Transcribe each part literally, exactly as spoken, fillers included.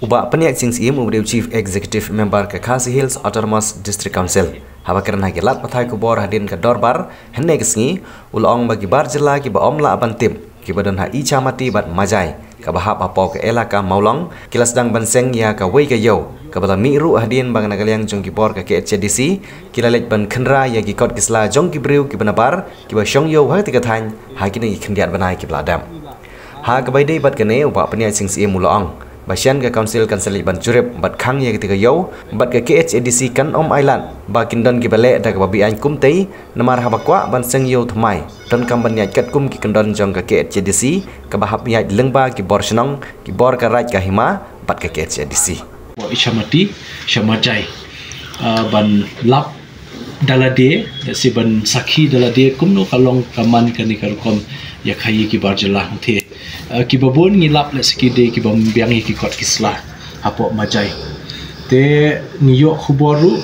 U Bah Pynïaid Sing Syiem, uba dei u Chief Executive Member ka Khasi Hills Autonomous District Council, haba kren ha ki lad pathai khubor hadien ka dorbar hynne ka sngi, u la ong ba ki bar jylla kiba ym lah ban tip, kiba don ha Ichamati bad Majai, kaba hap hapoh ka elaka Mawlong, ki la sdang ban seng ïa kawei ka ïew, kaba la mih ruh hadien ba na ka liang jong ki bor ka K H A D C ki la leit ban khynra ïa ki kot ki sla jong ki briew kiba nabar, kiba shong ïew ha katei ka thaiñ ha kine ki khyndiat bnai kiba la dep. Ha kaba ïadei bad kane, u Bah Pynïaid Sing Syiem u la ong ba shen ka Council kan sa leit ban jurip bad khang ïa katei ka ïew, bad ka K H A D C kan ym ailad ba kin don kiba leh da kaba be-aiñ kumtei, namar haba kwah ban seng ïew thymmai, donkam ban ïaid katkum ki kyndon jong ka K H A D C, kaba hap ïaid lyngba ki bor shnong, ki bor ka raid ka hima bad ka K H A D C. Ichamati, sha Majai, ah, ban lap da lade, lehse ban sakhi da lade kumno ka long ka man kane ka rukom ïa khaïi ki bar jylla hangthie. Ah, kiba bun ngi lap lehse ki dei kiba ym biang ïa ki kot ki sla hapoh Majai. Te ngi ïoh khubor ruh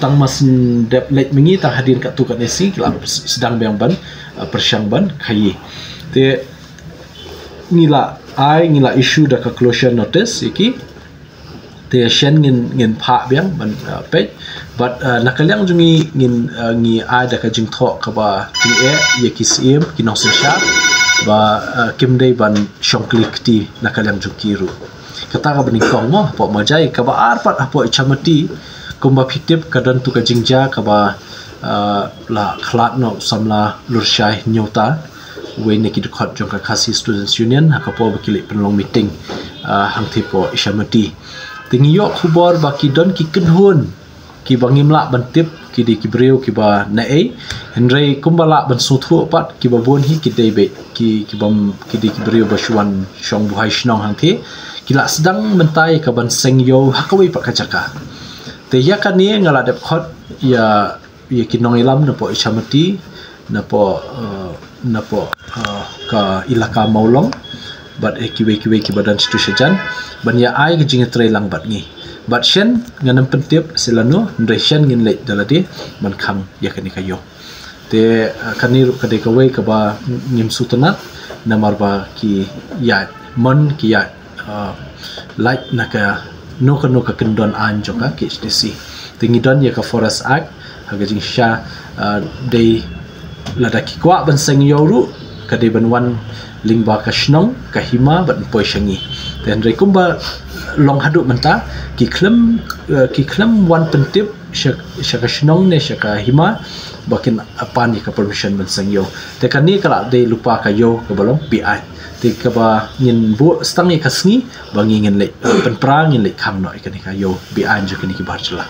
tang mar shu dep leit mynta, tang hadien katto katne sngi ki la sdang biang ban, ah, pyrshang ban khaïi. Te ngi la ai, ngi la issue da ka closure notice ïa ki. Te shen ngin, ngin phah biang ban, ah, peit. Bad, ah, na ka liang jong ngi ngin, ah, ngi ai da ka jingthoh kaba tyngeh ïa ki syiem, ki nongsynshar ba, ah, kim dei ban shong kli kti na ka liang jong ki ruh. Kata kaba nyngkong mo, hapoh Majai. Kaba ar pat hapoh Ichamati, kumba phi tip ka don tu ka jingjia kaba, ah, la khlad noh u samla Lurshai Hynñiewta, uwei na ki dkhot jong ka Khasi Students Union, ha ka por ba ki leit pynlong meeting, ah, hangthie hapoh Ichamati. Te ngi ïoh khubor ba ki don ki kynhun kiba ngim lah ban tip ki dei ki briew kiba naei, hynrei kumba lah ban sngewthuh pat, kiba bun hi ki dei beit ki, kiba m-, ki dei ki briew ba shu wan shong buhai shnong hangthie. Ki la sdang mynta ïa ka ban seng ïew ha kawei pat ka jaka. Te ïa kane nga la dep khot ïa ïa ki nongïalam napoh Ichamati, napoh, eh, napoh, eh, ka elaka Mawlong, bad, eh, kiwei kiwei kiba don shitu shajan, ban ïa ai ka jingïatreilang bad ngi. Bad shen ngan ym pyntip sha lano, hynrei shen ngin leit da lade ban khang ïa kane ka ïew. Te, eh, kane ruh ka dei kawei kaba ngim sngewtynnat, namar ba ki ïaid mon, ki ïaid, ah, lait na kano kano ka kyndon aiñ jong ka K H A D C. Te ngi don ïa ka Forest Act, ha ka jingshisha, ah, dei lada ki kwah ban seng ïew ruh, ka dei ban wan lyngba ka shnong, ka hima, bad poi sha ngi. Te hynrei kumba long haduh mynta, ki khlem, eh, ki khlem wan pyntip sha, sha ka shnong ne sha ka hima ba kin pan ïa ka permission ban seng ïew. Te kane ka la dei lypa ka ïew kaba long be-aiñ. Te kaba ngin buh stang ïa ka sngi ba ngi ngin leit, eh, pynpra, ngin leit khang noh ïa kane ka ïew be-aiñ jong kine ki bar jylla.